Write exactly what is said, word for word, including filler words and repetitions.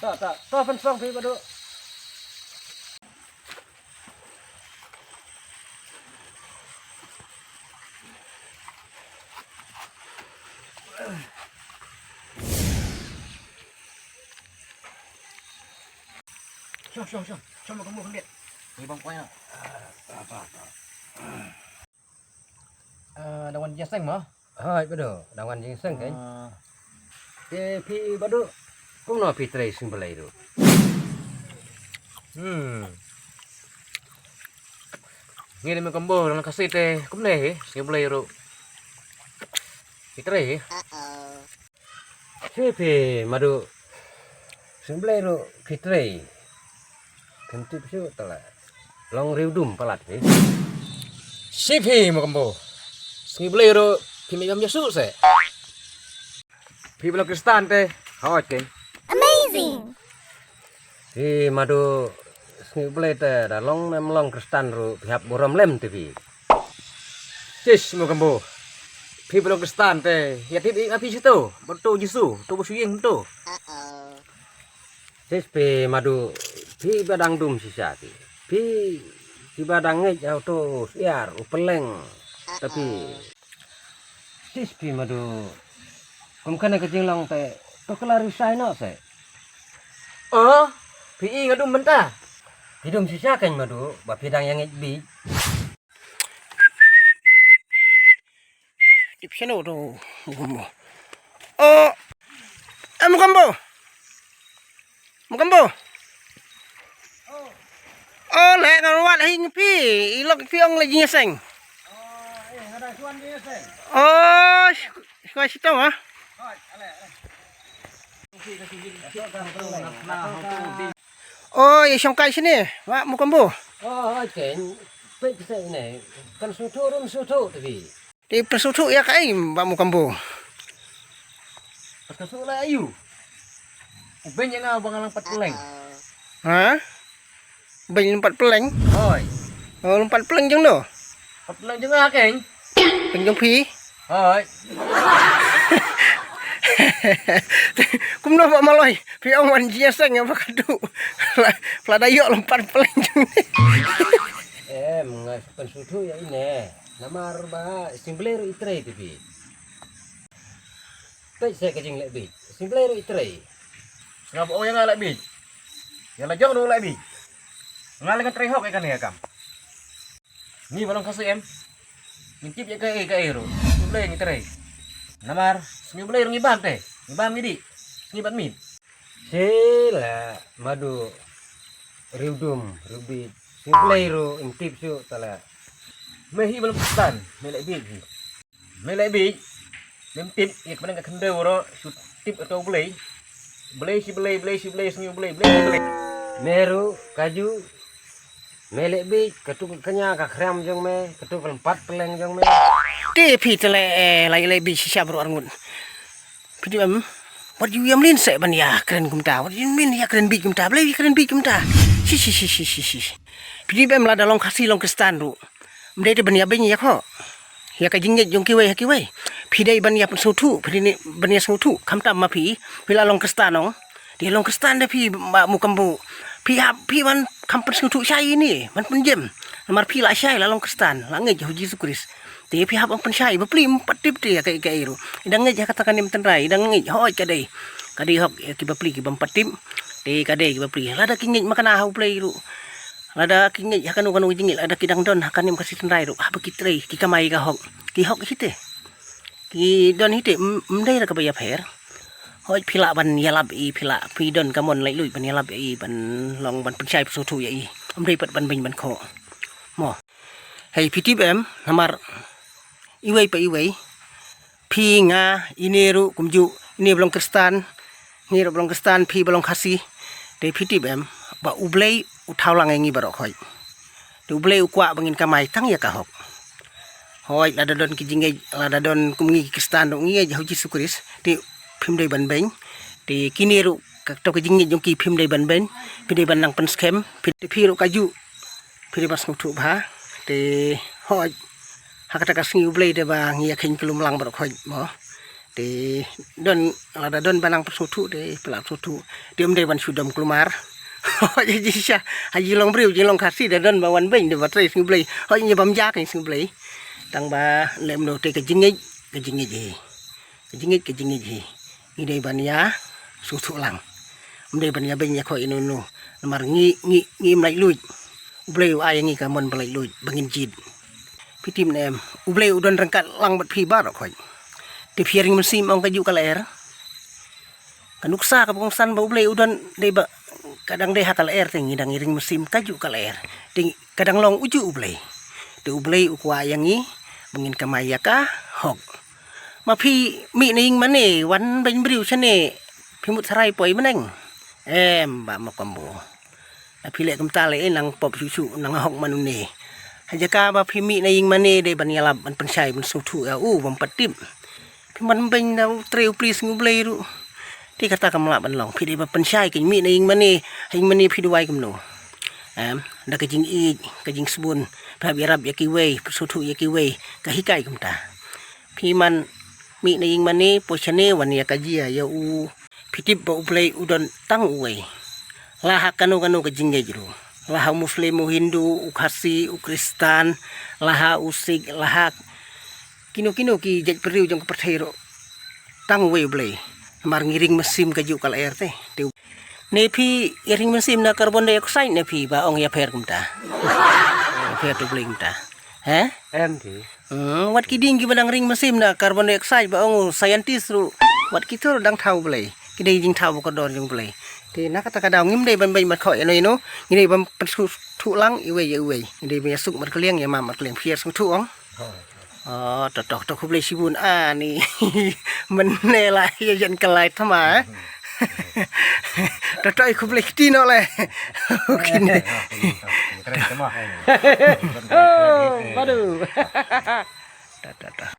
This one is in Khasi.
Ta, ta, ta, pynshong phi Madu. Shong, shong, shong. Shong, ma ka mut khyndiat. Ni bang kwai na. Ah, ta, ta, ta. Ah, dang wan jingïaseng mo? Hooid, Madu, dang wan jingïaseng kein. Ah. Te phi Madu, kumno phi trei sngi Blei ruh? Hmm. Ngi dei Mukam Bo, dang Khasi te, kumne hi, sngi Blei ruh. Phi trei hi. Shi phi Madu, sngi Blei ruh phi trei. Kynthip shuh tala. Long riewdum palat phi. Shi phi Mukam Bo. Sngi Blei ruh phi mih bam Jisu se. Phi ba long Khristan te. Hooid kein. Amazing. Phi Madu, sngi Blei te da long mem long Khristan ruh phi hap burom lem te phi. Sis Mukam Bo. Phi ba long Khristan te, ïa tip ïa phi sito, ba to Jisu, to ba shu ïeng to. Sis phi Madu, phi ba dang dum shisha phi. Phi, phi ba dang ngeit ïa uto u syiar, u pylleng. Te phi. Sis phi Madu. Kum kane ka jinglong te, to kala risai noh se. Oh, phi i nga dum mynta. Phi dum shisha kein Madu, ba phi dang ïa ngeit beit. Tip shano to, Mukam Bo. Oh, eh, Mukam Bo. Mukam Bo. Oh, leh nga wat hi ngi phi, i lok phi ong leh jingïaseng. Oh, shkoi shitong ha. Oh, ïa shong kai shane, wa Mukam Bo. Oh, okay. Peit peit ne. Kan sngewthuh ruh sngewthuh te phi. Te pynsngewthuh ïa kaei ba Mukam Bo? Pynsngewthuh la aïu? U beiñ ïa nga ba nga long pat pylleng. Ha? Beiñ long pat pylleng? Hoi. Oh, long pat pylleng jong no? Pat pylleng jong nga kein. Pylleng jong phi? Hoi. Kumno ba maloi? Phi ong wan jingïaseng ba ka duh. Pla, pla da ïoh long pat pylleng jong ni. Em, nga pynsngewthuh ïa ine. Namar ba sngi Blei ruh i trei te phi. Peit se ka jingleh beit. Sngi Blei ruh i trei. Nga ba ong ïa nga leh beit. Ïa la jong ruh leh beit. Nga leh ngan trei hok ïa kane ïa kam. Ngi ba long Khasi em. Ngin tip ïa kaei kaei ruh. Sngi Blei ngi trei. Namar sngi Blei ruh ngi bam te. Ngi bam ngi dih. Sngi bad miet. Sila Madu riewdum riewbit. Sngi Blei ruh im tip shuh tala. Me hi ba long Khristan, me leh beit hi. Me leh beit, mem tip ïa ka bneng ka khyndew ruh shu tip ïa ka U Blei. Blei shi Blei, Blei shi Blei, sngi U Blei, Blei shi Blei. Me ruh kaju, me leh beit, katu ka kñia ka khriam jong me, katu ka lympat pylleng jong me. Te phi te leh, eh, leh beit shisha baroh arngut. Phi tip em, wat ju ïam lin seh ban ïa kren kumta, wat ju ïam lin ïa kren beit kumta, balei ïa kren beit kumta. Shi, shi, shi. Phi tip em, lada long Khasi long Khristan ruh, ym dei te ban ïa beiñ ïa ka hok, ïa ka jingngeit jong kiwei ha kiwei. Phi dei ban ïa pynsngewthuh, phi dei ban ïa sngewthuh, khamtam ma phi, phi la long Khristan ong. Te long Khristan de phi ba Mukam Bo. Phi hap, phi ban kham pynsngewthuh shai ine, ban pynjem. Namar phi la shai la long Khristan, la ngeit ha U Jisu Khrist. Te phi hap ban pynshai, bapli ym pat tip te ïa kaei kaei ruh. I dang ngeit ha kata ka niam tynrai, i dang ngeit hooid ka dei. Ka dei hok ïa ki bapli ki bym pat tip. Te ka dei ki bapli. Lada ki ngeit makna ha U Blei ruh. Lada ki ngeit ha kano kano ki jingngeit, lada ki dang don ha ka niam Khasi tynrai ruh. Haba ki trei, ki kamai ka hok. Ki hok hi te. Ki don hi te, ym, ym dei ra kaba ïapher. Hooid phi lah ban ïalap ïa i, phi lah, phi don ka mon laitluid ban ïalap ïa i, ban long ban pynshai pynsngewthuh ïa i. Ym dei pat ban beiñ ban khoh. Mo. Hei phi tip em, namar iwei pa iwei. Phi nga, ine ruh kumjuh, ine ba long Khristan, ngi ruh ba long Khristan, phi ba long Khasi. Te phi tip em, ba U Blei u thaw lang ïa ngi baroh hooid. Te U Blei u kwah ba ngin kamai tang ïa ka hok. Hooid, lada don ki jingngeit, lada don kum ngi ki Khristan ruh ngi ngeit ha U Jisu Khrist, te phim dei ban beiñ. Te kine ruh kato ka jingngeit jong ki phim dei ban beiñ, phi dei ban nang pynskhem, phi, phi ruh kajuh, phi dei ban sngewthuh bha. Te hooid, ha kata ka sngi U Blei te ba ngi ïa kheiñ kyllum lang baroh hooid mo. Te don, lada don ba nang pynsngewthuh te phi lah pynsngewthuh. Te ym dei ban shu dom kulmar. Hooid, ha jingshah, ha jinglong briew, jinglong Khasi, da don ba wan beiñ, da ba trei sngi U Blei. Hooid, ngi bym jia ka sngi U Blei. Tang ba lem no te ka jingngeit, ka jingngeit hi. Ka jingngeit, ka jingngeit hi. Ngi dei ban ïa sngewthuh lang. Ym dei ban ïa beiñ ïa khoi ino ino. Namar ngi, ngi, ngi im laitluid. U Blei u ai ïa ngi ka mon ba laitluid, ba ngin jied. Phi tip ne em, U Blei u don ryngkat lang bad phi baroh khoit. Te phi ïa ring mynsiem ong kajuh ka lyer. Ka nuksa kaba kongsan ba U Blei u don dei ba ka dang dei ha ka lyer te ngi dang ïa ring mynsiem kajuh ka lyer. Te ka dang long ujuh U Blei. Te U Blei u kwah ïa ngi ba ngin kamai ïa ka hok. Ma phi mih na ïing mane, wan beiñ briew shane, phi mut tharai poi bneng. Em, ba ma kombo. La phi leh kumta leh, eh, nang pop shuh shuh, nang hok man une. Ha jaka ba phi mih na ïing mane dei ban ïalap, ban pynshai, ban sngewthuh ïa u, bym pat tip. Phi man beiñ da u trei u pli sngi U Blei ruh. Te kata kam lah ban long, phi dei ban pynshai, kin mih na ïing mane, ha ïing mane phi duwai kumno. Em, da ka jingïeit, ka jingsbun, phi hap ïarap ïa kiwei, pynsngewthuh ïa kiwei, ka hikai kumta. Phi man mih na ïing mane, poi shane wan ïa ka jia ïa u. Phi tip ba U Blei u don tang uwei. La ha kano kano ka jingngeit ruh. La ha u Muslim, u Hindu, u Khasi, u Khristan, la ha u Sikh, la ha kino kino ki jait briew jong ka pyrthei ruh. Tang uwei U Blei. Namar ngi ring mynsiem kajuh ka lyer te. Te u-, ne phi ïa ring mynsiem na carbon dioxide ne phi ba ong ïapher kumta. Ïapher U Blei kumta. He? Em phi. Hmm, wat ki dieng kiba dang ring mynsiem na carbon dioxide ba ong u scientist ruh. Wat kito ruh dang thaw U Blei. Ki dei jingthaw ba kordor jong U Blei. Te na kata ka daw ngim dei ban beiñ mat khoh ïano ïano. Ngi dei ban pynsngewthuh lang iwei ïa iwei. Ngi dei ban ïasuk markylliang ïamam markylliang, phi ïa sngewthuh ong. Oh, to to to khublei shibun ani. Mynne la ïa jan kalai thma. To to i khublei kti noh le. Kine. Oh, badu. To to to.